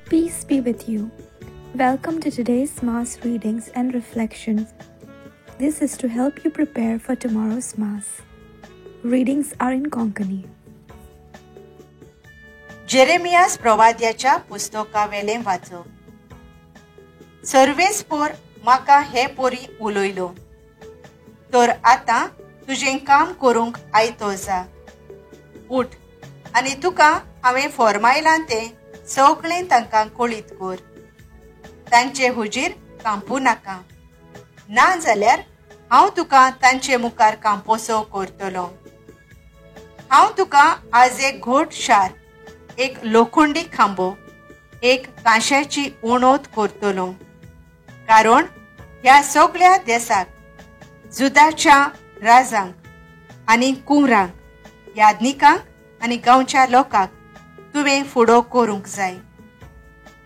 Peace be with you. Welcome to today's Mass readings and reflections. This is to help you prepare for tomorrow's Mass. Readings are in Konkani. Jeremias प्रवाद्याच्या पुस्तकावेलें वाचप. सर्वेस्पोर म्हाका हे पोरी उलयलो, तर आतां तुजें काम करूंक आयतो जा, उठ आनी तुका हांवें फॉर्मायलां तें सगळें तांकां कळीत कर. तांचे हुजीर कांपूं नाका, ना जाल्यार हांव तुका तांचे मुखार कांपोसो करतलो. हांव तुका आज एक घोट शार, एक लोखंडी खांबो, एक कांश्याची उणोत करतलो. कारण ह्या सगळ्या देसाक, जुदाच्या राजांक आनी कुंवरांक, याज्ञिकांक आनी गांवच्या लोकांक तुवें फुडो करूंक जाय.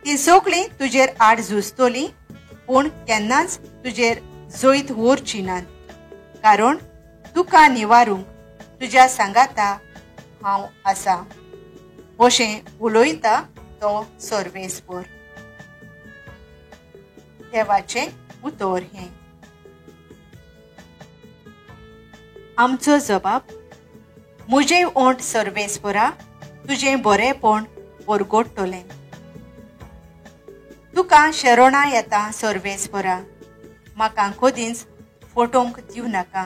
ती सगळीं तुजेर आड झुजतली, पूण केन्नाच तुजेर जैत व्हरची नात. कारण तुका निवारूंक तुज्या सांगाता हांव आसा, अशें उलयता तो सर्वेस्पोर. देवाचें उतर हें. आमचो जबाब: म्हजें ओंठ सर्वेस्पोरा तुजें बरेंपण परगटतलें. तुका शरणां येता सर्वेस्पोरा, म्हाका कदींच फटोवंक दिवं नाका.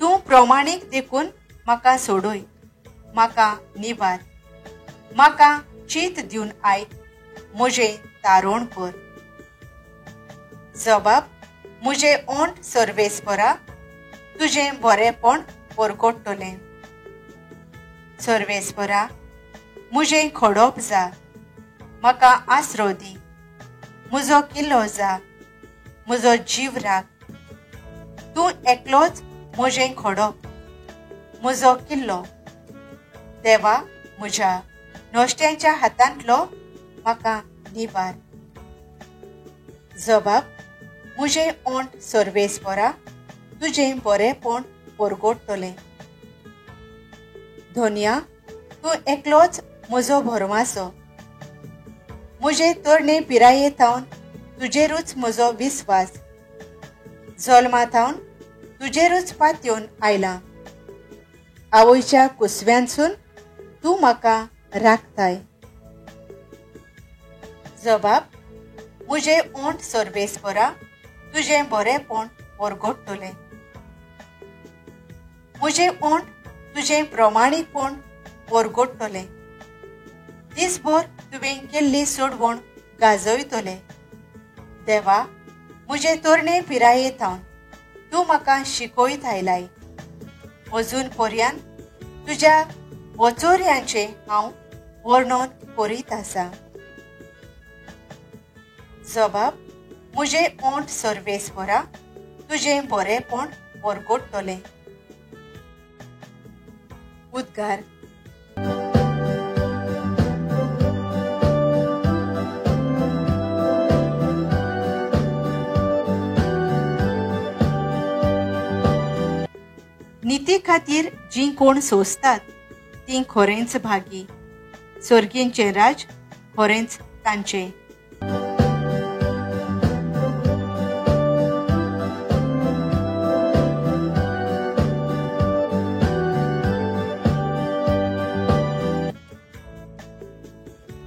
तूं प्रमाणीक देखून म्हाका सोडय, म्हाका निवार, म्हाका चीत दिवन आयक, म्हजें तारण कर. जबाब: म्हजें ओंठ सर्वेस्पोरा तुजें बरेंपण परगटतलें. सर्वेस्पोरा म्हजें खडप जा, म्हाका आसरो दी, म्हजो किल्लो जा, म्हजो जीव राख. तूं एकलोच म्हजें खडप, म्हजो किल्लो. देवा म्हज्या नश्ट्यांच्या हातांतलो म्हाका निवार. जबाब: म्हजें ओंठ सर्वेस्पोरा तुजें बरेंपण परगटतलें. धोनिया, तूं एकलोच म्हजो भरवासो. म्हजे तरणे पिराये थावन तुजेरूच म्हजो विस्वास, जल्मा थावन तुजेरूच पातयेवन आयलां. आवयच्या कुसव्यांसून तूं म्हाका राखताय. जबाब: म्हजें ओंठ सर्वेस्पोरा तुजें बरेंपण परगटतलें. म्हजें ओंठ तुजें प्रमाणीकपण परगटतलें. दीसभर तुवें केल्ली सोडवण गाजयतलें. देवा म्हजे तरणे पिराये थावन तूं म्हाका शिकयत आयलाय. अजून पर्यंत तुज्या वचोर्यांचें हांव वर्णन करीत आसा. जबाब: म्हजें ओंठ सर्वेस्पोरा तुजें बरेंपण परगटतलें. उद्गार. निती खातीर जीं कोण सोंसतात तीं खरेंच भागी, सर्गींचें राज खरेंच तांचें.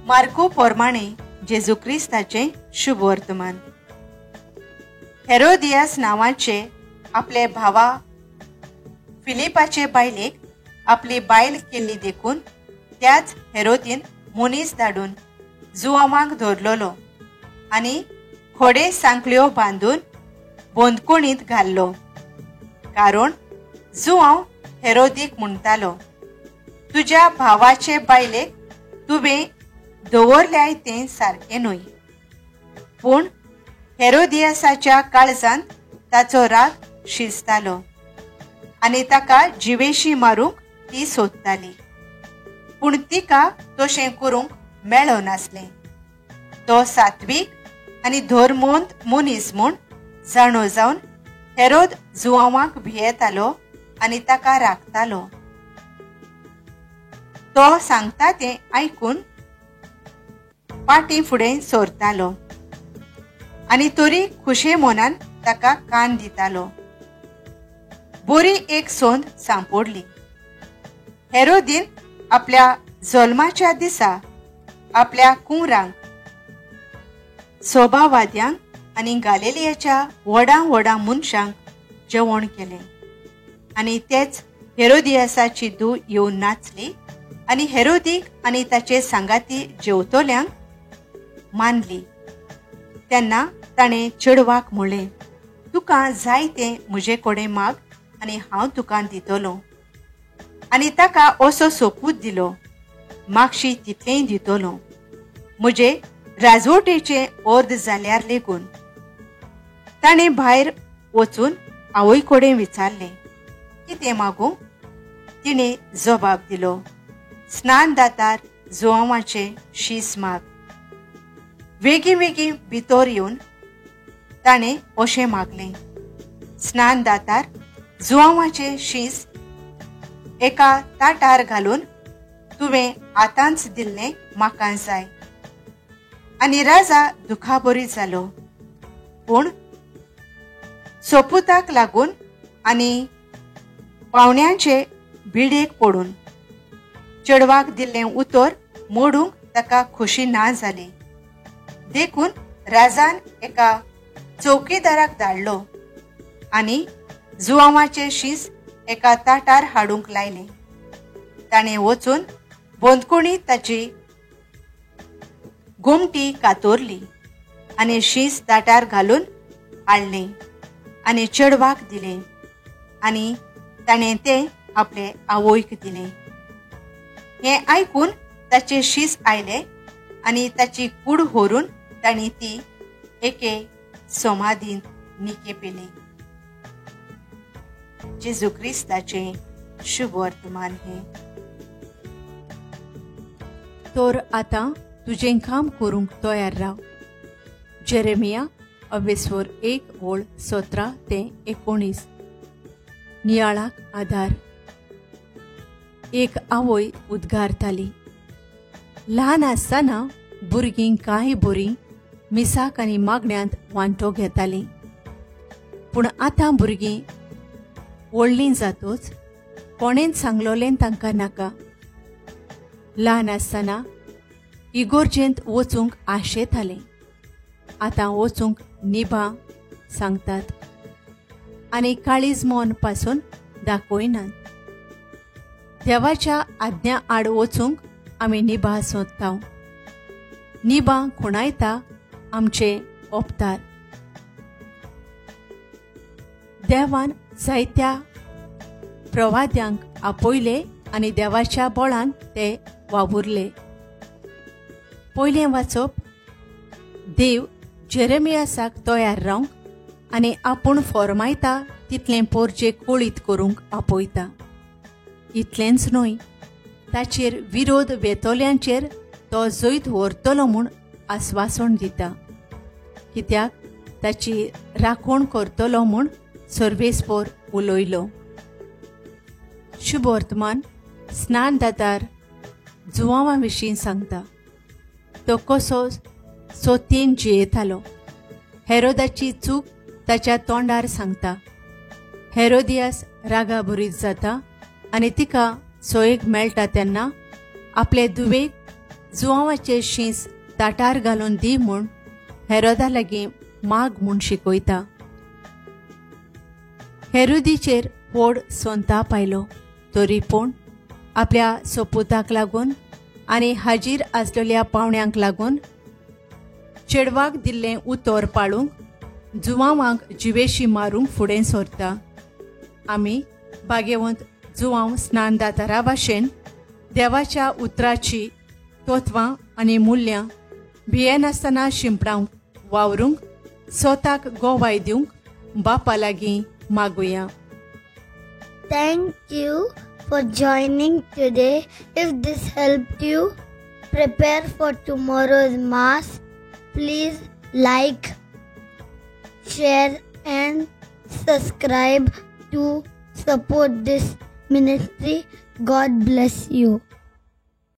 मार्को पोरमाणे जेजू क्रिस्ताचें शुभ वर्तमान. हेरोदियास नांवाचे आपले भावा फिलिपाचे बायलेक आपली बायल केल्ली देखून त्याच हेरोदीन मनीस धाडून जुआवांक धरलेलो आनी खोडे सांखळ्यो बांदून बंदखणींत घाल्लो. कारण जुआंव हेरोदीक म्हणटालो, तुज्या भावाचे बायलेक तुवें दवरल्याय तें सारकें न्हय. पूण हेरोदियासाच्या काळजांत ताचो राग शिजतालो आनी ताका जिवेशी मारूंक ती सोदताली. पूण तिका तशें करूंक मेळनासलें. तो सात्वीक आनी धर्मोंत मनीस म्हूण जाणो जावन हेरोद जुआवांक भियेतालो आनी ताका राखतालो. तो सांगता तें आयकून पाटी फुडें सोरतालो आनी तरी खुशे मनान ताका कान दितालो. बोरी एक सोंद सांपोडली. हेरोदीन आपल्या जल्माच्या दिसा आपल्या कुंवरांक, सोबावाद्यांक आनी गालेलियाच्या व्हडा व्हडा मनशांक जेवण केलें आनी तेच हेरोदियासाची धूव येवन नाचली आनी हेरोदीक आनी ताचे सांगाती जेवतल्यांक मानली. तेन्ना ताणें चेडवाक म्हणलें, तुका जाय तें म्हजे कडेन माग आनी हांव तुका दितलो. आनी ताका असो सोपूत दिलो, मागशी तितलेंय दितलो, म्हजे राजवटेचें अर्द जाल्यार लेगून. ताणें भायर वचून आवय कडेन विचारलें, कितें मागूं? तिणें जबाब दिलो, स्नान दातार जुवांवाचें शीस माग. वेगीं वेगीं भितर येवन ताणें अशें मागलें, स्नान दातार जुवांवाचें शीस एका ताटार घालून तुवें आतांच दिल्लें म्हाका जाय. आनी राजा दुखाबरी जालो, पूण सोपुताक लागून आनी पावण्यांचे भिडेक पडून चेडवाक दिल्लें उतर मोडूंक ताका खोशी ना जाली. देखून राजान एका चौकीदाराक धाडलो आनी जुवांवाचें शीस एका ताटार हाडूंक लायलें. ताणें वचून बंदखणींत ताची गोमटी कातरली आनी शीस ताटार घालून हाडलें आनी चेडवाक दिलें आनी ताणें तें आपले आवयक दिलें. हें आयकून ताचें शीस आयलें आनी ताची कूड व्हरून तांणी ती एके समाधींत निकेपिली. जेजू क्रिस्ताचें शुभ वर्तमान हें. तर आतां तुजें काम करूंक तयार राव. जेरेमिया अवेस्वर 1:17 ते 19. नियाळाक आधार. एक आवय उद्गारताली, ल्हान आसतना भुरगीं कांय बरीं मिसाक आनी मागण्यांत वांटो घेतालीं, पूण आतां भुरगीं व्हडलीं जातूच कोणेंच सांगलोलें तांकां नाका. ल्हान आसतना इगोर्जेंत वचूंक आशेतालें, आतां वचूंक निभां सांगतात आनी काळीज मन पासून दाखयनात. देवाच्या आज्ञा आड वचूंक आमी निभां सोदता, निभां खुणायता आमचे ओपतार. देवान जायत्या प्रवाद्यांक आपयले आनी देवाच्या बळान ते वावुरले. पयलें वाचप, देव जेरेमियासाक तयार रावंक आनी आपूण फॉर्मायता तितलें पोरजे कोळीत करूंक आपयता. इतलेंच न्हय, ताचेर विरोध वेतोल्यांचेर तो जैत व्हरतलो म्हूण आस्वासन दिता, कित्याक ताची राखण करतलो म्हूण सर्वेस्पोर उलयलो. शुभ वर्तमान स्नान दातार जुवांवा विशीं सांगता. तो कसो सोतीन जियेतालो. हेरोदाची चूक ताच्या तोंडार सांगता. हेरोदियास रागाभरीत जाता आनी तिका सोयेक मेळटा तेन्ना आपले धुवेक जुवांवाचे शींस ताटार घालून दी म्हूण हेरोदा लागीं माग म्हूण शिकयता. हेरोदीचेर व्हड संताप आयलो, तरी पूण आपल्या सोपुताक लागून आनी हाजीर आसलेल्या पावण्यांक लागून चेडवाक दिल्लें उतर पाळूंक जुवांवांक जिवेशी मारूंक फुडें सरता. आमी भाग्यवंत जुवांव स्नानदातारा भाशेन देवाच्या उतराची तत्वां आनी मुल्यां भियेनासतना शिंपडावंक वावरूंक स्वताक गोवाय दिवंक बापा लागीं मागुया. Thank you for joining today. If this helped you prepare for tomorrow's mass, please like, share and subscribe to support this ministry. God bless you.